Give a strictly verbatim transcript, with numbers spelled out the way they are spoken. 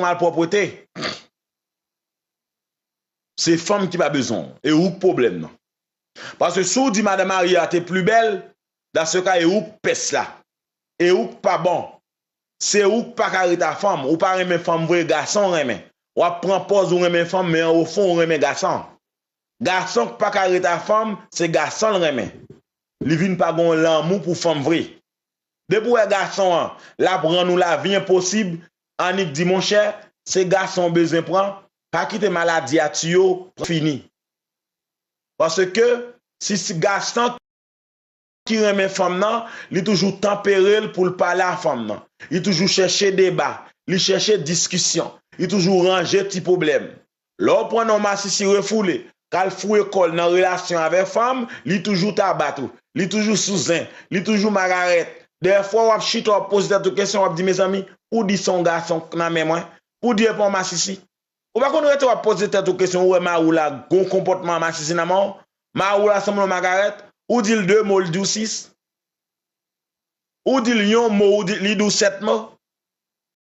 malpwòpte. Se fanm ki pa bezwen w. E ou k pwoblèm nan. Paske si w di madan marye a te pli bèl, dans ce cas, e ou k pès la. E ou k pa bon. Se ou k pa ka ret a fanm. Ou pa renmen fanm vre, gason w renmen. W ap pran pòz ou renmen fanm, men o fon ou renmen gason. Gason k pa ka ret a fanm, se gason l renmen. Li vin pa gon lanmou pou fanm vre. Depi w wè gason an, l ap rann ou lavi enposib, annik di, monchè, se gason w bezwen pran, pa kite maladi a tiye w, pran fini. Paske si, si gason ki renmen fanm nan, li toujou tanpere l pou l pale a fanm nan. Li toujou chèche deba, li chèche diskisyon, li toujou ranje ti pwoblèm. Lè w pran yon masisi refoule, k al fouye kò l nan relasyon avèk fanm, li toujou ta bat ou, li toujou sou zen, li toujou magarèt. Dèfwa w ap chita, w ap poze tèt ou kesyon, w ap di, mezanmi, pou di se yon gason k nan men mwen, pou di e pa yon masisi. Ou pa konn rete w ap poze tèt ou kesyon, ou wè mari w la gon konpòtman masisi nan men w, mari w la sanble yon magarèt, ou di l de mo, li di w sis. Ou di l yon mo, ou di, li di w sèt mo.